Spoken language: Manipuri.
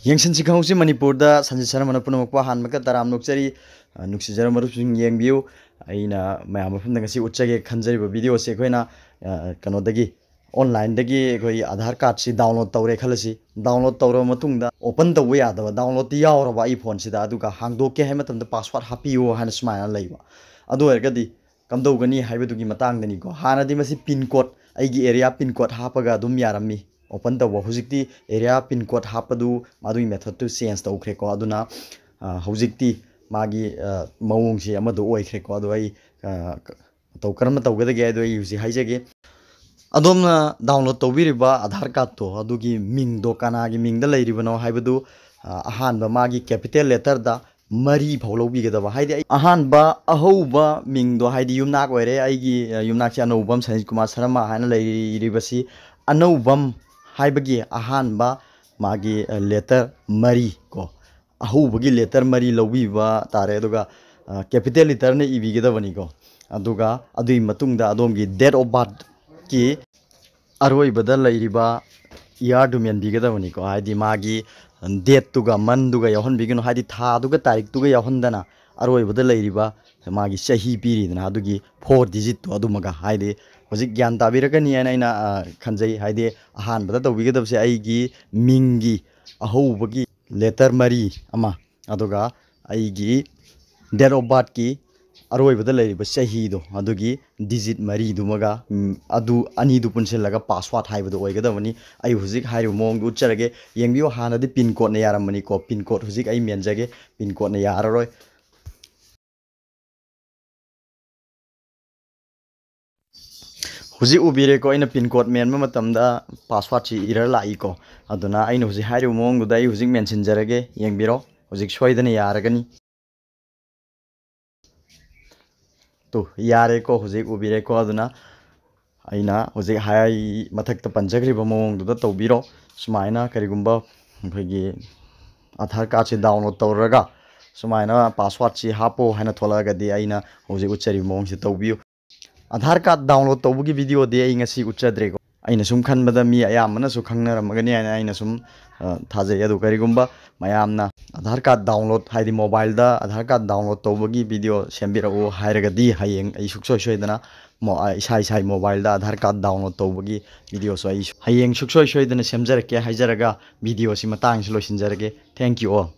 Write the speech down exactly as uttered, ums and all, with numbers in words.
ꯌꯦꯡꯁꯤꯟꯁꯤ ꯈꯪꯍꯧꯁꯤ ꯃꯅꯤꯄꯨꯔꯗ ꯁꯟꯖꯤꯠ ꯁꯅꯥꯃꯅ ꯄꯨꯝꯅꯃꯛꯄꯨ ꯑꯍꯥꯟꯕꯒ ꯇꯔꯥꯝꯅ ꯑꯣꯛꯆꯔꯤ꯫ ꯑ, ꯅꯨꯡꯁꯤꯖꯔꯕ ꯃꯔꯨꯞꯁꯤꯡ, ꯌꯦꯡꯕꯤꯌꯨ꯫ ꯑꯩꯅ ꯃꯌꯥꯝ ꯃꯐꯝꯗ ꯉꯁꯤ ꯎꯠꯆꯒꯦ ꯈꯟꯖꯔꯤꯕ ꯚꯤꯗꯤꯑꯣꯁꯦ ꯑꯩꯈꯣꯏꯅ, ꯑ, ꯀꯩꯅꯣꯗꯒꯤ, ꯑꯣꯟꯂꯥꯏꯟꯗꯒꯤ ꯑꯩꯈꯣꯏ ꯑꯙꯥꯔ ꯀꯥꯔꯠꯁꯤ ꯗꯥꯎꯟꯂꯣꯗ ꯇꯧꯔꯦ ꯈꯜꯂꯁꯤ꯫ ꯗꯥꯎꯟꯂꯣꯗ ꯇꯧꯔꯕ ꯃꯇꯨꯡꯗ ꯑꯣꯄꯟ ꯇꯧꯕ ꯌꯥꯗꯕ, ꯗꯥꯎꯟꯂꯣꯗꯇꯤ ꯌꯥꯎꯔꯕ ꯑꯩ ꯐꯣꯟꯁꯤꯗ, ꯑꯗꯨꯒ ꯍꯥꯡꯗꯣꯛꯀꯦ ꯍꯥꯏꯕ ꯃꯇꯝꯗ ꯄꯥꯁꯋꯥꯔꯗ ꯍꯥꯞꯄꯤꯌꯨ ꯍꯥꯏꯅ ꯁꯨꯃꯥꯏꯅ ꯂꯩꯕ꯫ ꯑꯗꯨ ꯑꯣꯏꯔꯒꯗꯤ ꯀꯝꯗꯧꯒꯅꯤ ꯍꯥꯏꯕꯗꯨꯒꯤ ꯃꯇꯥꯡꯗꯅꯤꯀꯣ꯫ ꯍꯥꯟꯅꯗꯤ ꯃꯁꯤ ꯄꯤꯟ ꯀꯣꯗ, ꯑꯩꯒꯤ ꯑꯦꯔꯤꯌꯥ ꯄꯤꯟ ꯀꯣꯗ ꯍꯥꯞꯄꯒ ꯑꯗꯨꯝ ꯌꯥꯔꯝꯃꯤ ꯑꯣꯄꯟ ꯇꯧꯕ꯫ ꯍꯧꯖꯤꯛꯇꯤ ꯑꯦꯔꯤꯌꯥ ꯄꯤꯟ ꯀꯣꯗ ꯍꯥꯞꯄꯗꯨ ꯃꯗꯨꯒꯤ ꯃꯦꯊꯠꯇꯨ ꯆꯦꯟꯖ ꯇꯧꯈ꯭ꯔꯦꯀꯣ꯫ ꯑꯗꯨꯅ, ꯑ, ꯍꯧꯖꯤꯛꯇꯤ ꯃꯥꯒꯤ, ꯑ, ꯃꯑꯣꯡꯁꯤ ꯑꯃꯗꯨ ꯑꯣꯏꯈ꯭ꯔꯦꯀꯣ꯫ ꯑꯗꯣ ꯑꯩ, ꯑ, ꯃꯇꯧ ꯀꯔꯝꯅ ꯇꯧꯒꯗꯒꯦ ꯍꯥꯏꯗꯣ ꯑꯩ ꯍꯧꯖꯤꯛ ꯍꯥꯏꯖꯒꯦ꯫ ꯑꯗꯣꯝꯅ ꯗꯥꯎꯟꯂꯣꯗ ꯇꯧꯕꯤꯔꯤꯕ ꯑꯙꯥꯔ ꯀꯥꯔꯠꯇꯣ, ꯑꯗꯨꯒꯤ ꯃꯤꯡꯗꯣ ꯀꯅꯥꯒꯤ ꯃꯤꯡꯗ ꯂꯩꯔꯤꯕꯅꯣ ꯍꯥꯏꯕꯗꯨ, ꯑ, ꯑꯍꯥꯟꯕ ꯃꯥꯒꯤ ꯀꯦꯄꯤꯇꯦꯜ ꯂꯦꯇꯔꯗ ꯃꯔꯤ ꯐꯥꯎ ꯂꯧꯕꯤꯒꯗꯕ꯫ ꯍꯥꯏꯗꯤ ꯑꯩ ꯑꯍꯥꯟꯕ ꯑꯍꯧꯕ ꯃꯤꯡꯗꯣ, ꯍꯥꯏꯗꯤ ꯌꯨꯝꯅꯥꯛ ꯑꯣꯏꯔꯦ, ꯑꯩꯒꯤ, ꯑ, ꯌꯨꯝꯅꯥꯛꯁꯦ ꯑꯅꯧꯕꯝ ꯁꯅꯤꯜ ꯀꯨꯃꯥꯔ ꯁꯔꯃ ꯍꯥꯏꯅ ꯂꯩꯔꯤꯕꯁꯤ, ꯑꯅꯧꯕꯝ ꯍꯥꯏꯕꯒꯤ ꯑꯍꯥꯟꯕ ꯃꯥꯒꯤ, ꯑ, ꯂꯦꯇꯔ ꯃꯔꯤ ꯀꯣ, ꯑꯍꯧꯕꯒꯤ ꯂꯦꯇꯔ ꯃꯔꯤ ꯂꯧꯕꯤꯕ ꯇꯥꯔꯦ꯫ ꯑꯗꯨꯒ, ꯑ, ꯀꯦꯄꯤꯇꯦꯜ ꯂꯦꯇꯔꯅ ꯏꯕꯤꯒꯗꯕꯅꯤꯀꯣ꯫ ꯑꯗꯨꯒ ꯑꯗꯨꯒꯤ ꯃꯇꯨꯡꯗ ꯑꯗꯣꯝꯒꯤ ꯗꯦꯠ ꯑꯣꯐ ꯕꯥꯔꯠꯀꯤ ꯑꯔꯣꯏꯕꯗ ꯂꯩꯔꯤꯕ ꯏꯌꯥꯔꯗꯨ ꯃꯦꯟꯕꯤꯒꯗꯕꯅꯤꯀꯣ꯫ ꯍꯥꯏꯗꯤ ꯃꯥꯒꯤ ꯗꯦꯠꯇꯨꯒ ꯃꯟꯗꯨꯒ ꯌꯥꯎꯍꯟꯕꯤꯒꯅꯨ, ꯍꯥꯏꯗꯤ ꯊꯥꯗꯨꯒ ꯇꯥꯔꯤꯛꯇꯨꯒ ꯌꯥꯎꯍꯟꯗꯅ ꯑꯔꯣꯏꯕꯗ ꯂꯩꯔꯤꯕ ꯃꯥꯒꯤ ꯆꯍꯤ ꯄꯤꯔꯤꯗꯅ, ꯑꯗꯨꯒꯤ ꯐꯣꯔ ꯗꯤꯖꯤꯠꯇꯣ ꯑꯗꯨꯃꯒ꯫ ꯍꯥꯏꯗꯤ ꯍꯧꯖꯤꯛ ꯒ꯭ꯌꯥꯟ ꯇꯥꯕꯤꯔꯛꯀꯅꯤ ꯍꯥꯏꯅ ꯑꯩꯅ, ꯑ, ꯈꯟꯖꯩ꯫ ꯍꯥꯏꯗꯤ ꯑꯍꯥꯟꯕꯗ ꯇꯧꯕꯤꯒꯗꯕꯁꯦ ꯑꯩꯒꯤ ꯃꯤꯡꯒꯤ ꯑꯍꯧꯕꯒꯤ ꯂꯦꯇꯔ ꯃꯔꯤ ꯑꯃ, ꯑꯗꯨꯒ ꯑꯩꯒꯤ ꯗꯦꯠ ꯑꯣꯐ ꯕꯥꯔꯠꯀꯤ ꯑꯔꯣꯏꯕꯗ ꯂꯩꯔꯤꯕ ꯆꯍꯤꯗꯣ, ꯑꯗꯨꯒꯤ ꯗꯤꯖꯤꯠ ꯃꯔꯤꯗꯨꯃꯒ, ꯎꯝ, ꯑꯗꯨ ꯑꯅꯤꯗꯨ ꯄꯨꯟꯁꯤꯜꯂꯒ ꯄꯥꯁꯋꯥꯔꯗ ꯍꯥꯏꯕꯗꯨ ꯑꯣꯏꯒꯗꯕꯅꯤ꯫ ꯑꯩ ꯍꯧꯖꯤꯛ ꯍꯥꯏꯔꯤꯕ ꯃꯑꯣꯡꯗꯨ ꯎꯠꯆꯔꯒꯦ꯫ ꯌꯦꯡꯕꯤꯌꯨ, ꯍꯥꯟꯅꯗꯤ ꯄꯤꯟ ꯀꯣꯗꯅ ꯌꯥꯔꯝꯕꯅꯤꯀꯣ꯫ ꯄꯤꯟ ꯀꯣꯗ ꯍꯧꯖꯤꯛ ꯑꯩ ꯃꯦꯟꯖꯒꯦ, ꯄꯤꯟ ꯀꯣꯗꯅ ꯌꯥꯔꯔꯣꯏ꯫ ꯍꯧꯖꯤꯛ ꯎꯕꯤꯔꯦꯀꯣ, ꯑꯩꯅ ꯄꯤꯟ ꯀꯣꯗ ꯃꯦꯟꯕ ꯃꯇꯝꯗ ꯄꯥꯁꯋꯥꯔꯗꯁꯤ ꯏꯔꯔ ꯂꯥꯛꯏꯀꯣ꯫ ꯑꯗꯨꯅ ꯑꯩꯅ ꯍꯧꯖꯤꯛ ꯍꯥꯏꯔꯤꯕ ꯃꯑꯣꯡꯗꯨꯗ ꯑꯩ ꯍꯧꯖꯤꯛ ꯃꯦꯟꯁꯤꯟꯖꯔꯒꯦ, ꯌꯦꯡꯕꯤꯔꯣ꯫ ꯍꯧꯖꯤꯛ ꯁꯣꯏꯗꯅ ꯌꯥꯔꯒꯅꯤ꯫ ꯇꯨ, ꯌꯥꯔꯦꯀꯣ, ꯍꯧꯖꯤꯛ ꯎꯕꯤꯔꯦꯀꯣ꯫ ꯑꯗꯨꯅ ꯑꯩꯅ ꯍꯧꯖꯤꯛ ꯍꯥꯏ, ꯃꯊꯛꯇ ꯄꯟꯖꯈ꯭ꯔꯤꯕ ꯃꯑꯣꯡꯗꯨꯗ ꯇꯧꯕꯤꯔꯣ꯫ ꯁꯨꯃꯥꯏꯅ ꯀꯔꯤꯒꯨꯝꯕ ꯑꯩꯈꯣꯏꯒꯤ ꯑꯙꯥꯔ ꯀꯥꯔꯗꯁꯤ ꯗꯥꯎꯟꯂꯣꯗ ꯇꯧꯔꯒ ꯁꯨꯃꯥꯏꯅ ꯄꯥꯁꯋꯥꯔꯗꯁꯤ ꯍꯥꯞꯄꯣ ꯍꯥꯏꯅ ꯊꯣꯛꯂꯛꯑꯒꯗꯤ ꯑꯩꯅ ꯍꯧꯖꯤꯛ ꯎꯠꯆꯔꯤꯕ ꯃꯑꯣꯡꯁꯤ ꯇꯧꯕꯤꯌꯨ꯫ ꯑꯙꯥꯔ ꯀꯥꯔꯗ ꯗꯥꯎꯟꯂꯣꯗ ꯇꯧꯕꯒꯤ ꯚꯤꯗꯤꯑꯣꯗꯤ ꯑꯩ ꯉꯁꯤ ꯎꯠꯆꯗ꯭ꯔꯦꯀꯣ꯫ ꯑꯩꯅ ꯁꯨꯝ ꯈꯟꯕꯗ ꯃꯤ ꯑꯌꯥꯝꯕꯅꯁꯨ ꯈꯪꯅꯔꯝꯃꯒꯅꯤ ꯍꯥꯏꯅ ꯑꯩꯅ ꯁꯨꯝ ꯊꯥꯖꯩ꯫ ꯑꯗꯨ ꯀꯔꯤꯒꯨꯝꯕ ꯃꯌꯥꯝꯅ ꯑꯙꯥꯔ ꯀꯥꯔꯗ ꯗꯥꯎꯟꯂꯣꯗ, ꯍꯥꯏꯗꯤ ꯃꯣꯕꯥꯏꯜꯗ ꯑꯙꯥꯔ ꯀꯥꯔꯗ ꯗꯥꯎꯟꯂꯣꯗ ꯇꯧꯕꯒꯤ ꯚꯤꯗꯤꯑꯣ ꯁꯦꯝꯕꯤꯔꯛꯎ ꯍꯥꯏꯔꯒꯗꯤ, ꯍꯌꯦꯡ ꯑꯩ ꯁꯨꯡꯁꯣꯏ ꯁꯣꯏꯗꯅ ꯏꯁꯥ ꯏꯁꯥꯒꯤ ꯃꯣꯕꯥꯏꯜꯗ ꯑꯙꯥꯔ ꯀꯥꯔꯗ ꯗꯥꯎꯟꯂꯣꯗ ꯇꯧꯕꯒꯤ ꯚꯤꯗꯤꯑꯣꯁꯨ ꯑꯩ ꯍꯌꯦꯡ ꯁꯨꯡꯁꯣꯏ ꯁꯣꯏꯗꯅ ꯁꯦꯝꯖꯔꯛꯀꯦ ꯍꯥꯏꯖꯔꯒ, ꯚꯤꯗꯤꯑꯣꯁꯤ ꯃꯇꯥꯡꯁꯤ ꯂꯣꯏꯁꯤꯟꯖꯔꯒꯦ꯫ Thank you all.